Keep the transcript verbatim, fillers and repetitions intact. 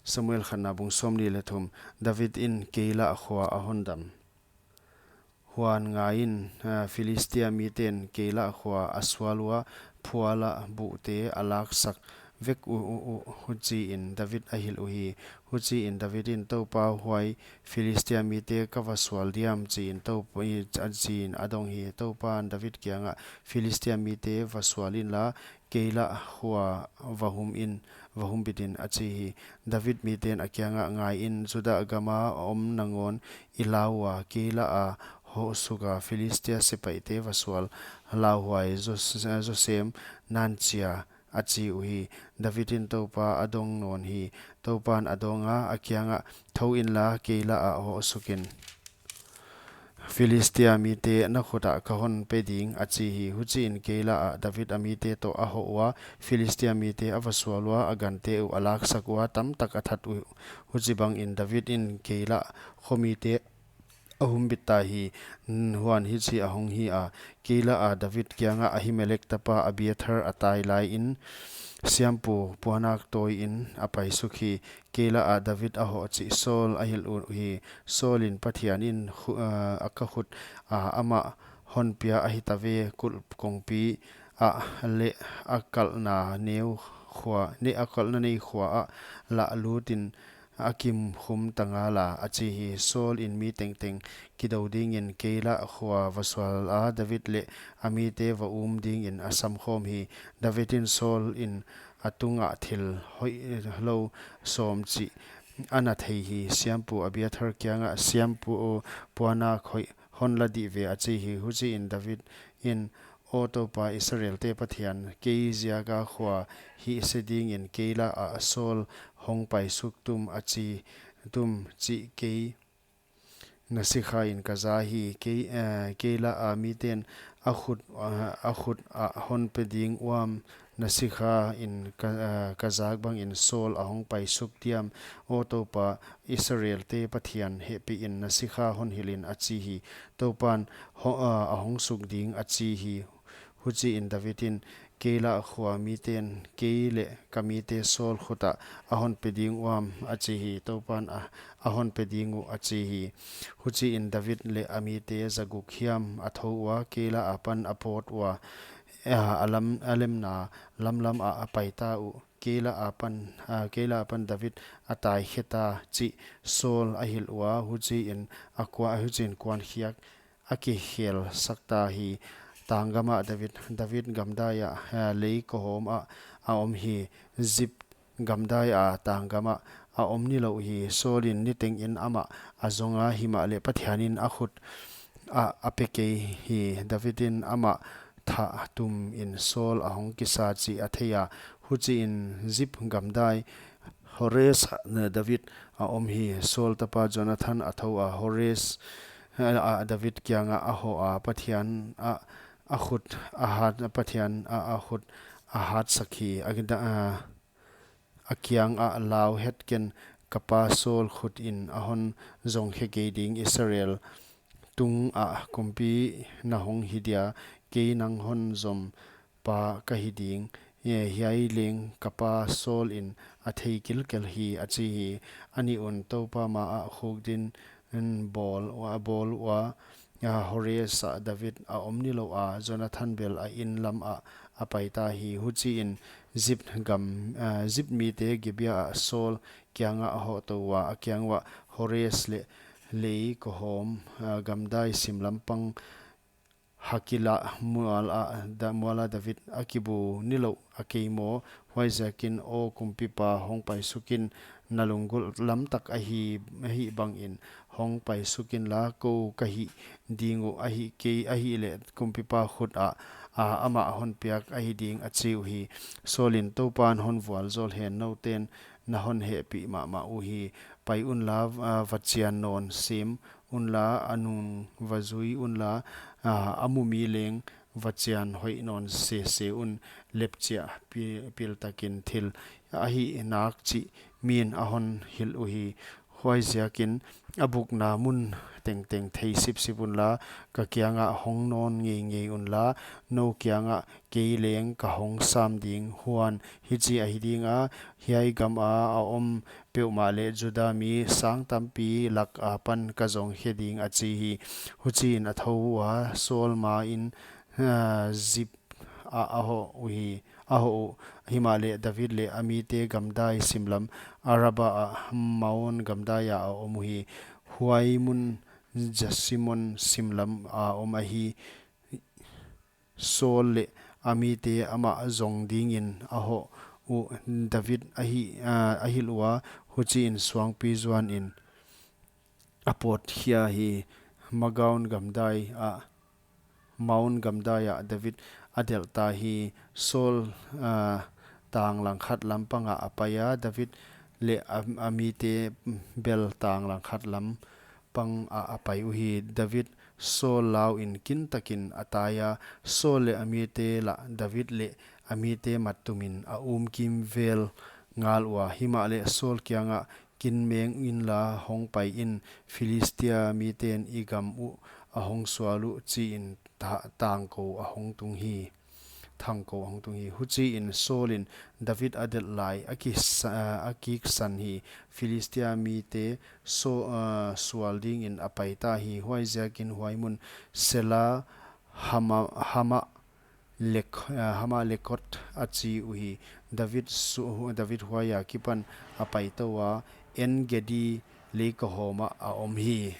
Samuel khatna bung sawmnih leh thum. David in Keila khua a hon dam. Huan ngaiin, ah, Philistia miten Keila khua a sual ua, phuala buhte a laksak vek uh, uh, uh, huchiin David a hilh uhi. Huchiin David in, Toupa, huai Philistia mite ka va sual diam, chiin Toupa, chiin a dong hi. Toupan David kiangah, Philistia mite va sual inla, Keila khua va hum in, va humbitin, a chi hi. David miten a kiangah, Ngaiin, Juda gama om nangawn i lau ua, Keila a hoh suka Philistia sepaihte va sual lauhuai zo, zo sem nan chia, a chi uhi. David in Toupa a dong nawn hi. Toupan a donga, a kiangah, Thou inla, Keila ah hoh sukin, Philistia mite na khut ah ka hon pe ding, a chi hi. Huchiin Keila ah David a mite toh a hoh ua, Philistia mite a va sual ua, a gante uh a laksak ua, tamtak a that uh. Huchibangin David in Keila khomite a humbit ta hi. Huan hichi a hong hi a, Keila a David kiangah Ahimelek tapa Abiathar a tai laiin, siampu puanak tawiin a paisuk hi. Keila ah David a hoh chih Saul a hilh uhi. Saul in, Pathian in khu-, ah, a ka khut ah amah hon pia ahi tave, kulh kongpi ah leh a kalhna neu khua, ne a kalhna nei khua ah lah lutin a kimkhum ta ngala, a chi hi. Saul in mi tengteng kidou dingin Keila khua va sual a, David leh a mite va um dingin a samkhawm hi. David in Saul in a tungah thil hoihlou sawm chih a na thei hi. Siampu Abiathar kiangah, Siampu puanak hoih hon la dih ve, a chi hi. Huchiin David in, Aw Toupa Israelte Pathian, kei ziaka khua hihse dingin Keila ah Saul hong paisuk tum, a chi tum chih kei na sikhain ka za hi. Kei, eh, Keila a miten a khut, eh, a khut ah hon pe ding uam, na sikhain ka, eh, ka zak bangin Saul a hong paisuk diam? Aw Toupa Israelte Pathian, hehpihin na sikha hon hilhin, a chi hi. Toupan ho-, eh, a hong suk ding, a chi hi. Huchiin David in, Keila khua miten kei leh ka mite Saul khut ah a hon pe ding uam, a chi hi. Toupan a, a hon pe ding uh, a chi hi. Huchiin David leh a mite zaguk hiam a thou ua, Keila apan a pawt ua, a, a lam, a lemna lamlam ah a pai ta uh. Keila apan, a, Keila apan David a tai khe ta chih Saul a hilh ua, huchiin a kua, huchiin kuankhiak a kikhel sak ta hi. Tanggamah David, David gamdai ah, eh, lei kohawm ah a om hi. Zip gamdai a tanggam ah a om nilou hi. Saul in nitengin amah a zonga, himahleh Pathian in a khut ah a pe kei hi. David in amah thah tumin Saul a hong kisa chih a thei a. Huchiin Zip gamdai Hores ah David a om hi. Saul tapa Jonathan a thou a, Hores ah David kiangah a hoh a, Pathian ah a khut a hat, Pathian ah a khut a hatsak hi. A, a, a kiangah, Lau het ken, ka pa Saul khut in a hon zong khe kei ding, Israel tungah kumpi na hong hi dia, kei nang hon zom pa ka hi ding. Hiai leng ka pa Saul in a thei kilkel hi, a chi hi. A nih un Toupa ma ah khukdin bawl ua, bawl ua, a, Hores ah David a om nilou a, Jonathan bel a inn lam ah a pai ta hi. Huchiin Zip gam, a, Zip mite Gibea ah Saul kiangah a hoh tou ua, a kiang uah, Hores leh lei kohawm, a, gamdai simlam pang Hakila mual ah, Da-, mual ah David a kibu nilouh a kei maw? Huaiziakin, aw kumpipa, hong paisuk in, na lunggulh lamtak ahi, ahih bangin hong paisuk inla, kou ka hih ding uh, ahihkei, ahihleh kumpipa khut ah, a, amah hon piak ahi ding, a chi uhi. Saul in, Toupan hon vualzawl hen, nouten na hon hehpih mahmah uhi. Pai unla, a, va chian nawn sem unla, a nung va zui unla, a, a mu mi leng va chian hoih nawn sese un, lepchiah pi-, piltakin thil ahih nak chih min a hon hilh uhi. Huaiziakin a bukna mun tengteng thei sipsip unla, ka kiangah hong nawn ngeingei unla, nou kiangah kei leng ka hong sam ding. Huan hichi ahi dinga, hiai gama a om peuhmah leh Juda mi sang tampi lak apan ka zong khe ding, a chi hi. Huchiin a thou ua, Saul main, ah, Zip ah a hoh uhi, a hoh uh. Himahleh David leh a mite gamdai simlam Araba ah Maon gamdai ah a om uhi. Huai mun Jesimon simlam a om ahi. Saul leh a mite amah zong dingin a hoh uh David ahi, ah, a hilh ua, huchiin suangpi zuanin a pawt khia hi. Magaon gamdai ah, Maon gamdai ah David a delh ta hi. Saul, ah, tang langkhat lam panga a pai a, David leh a, a mite bel tang langkhat lam panga a pai uhi. David Saul lauin kintakin a tai a, Saul leh a mite lah David leh a mite mattumin a um kimvel ngal ua. Himahleh Saul kiangah, kin meng inla hong pai in, Philistia miten i gam uh a hong sual uh, chiin ta-, tangkou a hong tung hi. Thangkou a hong tung hi. Huchiin Saulin David a delh lai a kisa-, a kiksan hi. Philistia mite so-, ah, sual dingin a pai ta hi. Huaiziakin huai mun Sela Hama-, Hama Lek-, ah, Hamalekot a chi uhi. David su-, David huai akipan a pai tou a, En-gedi leikohawm ah a om hi.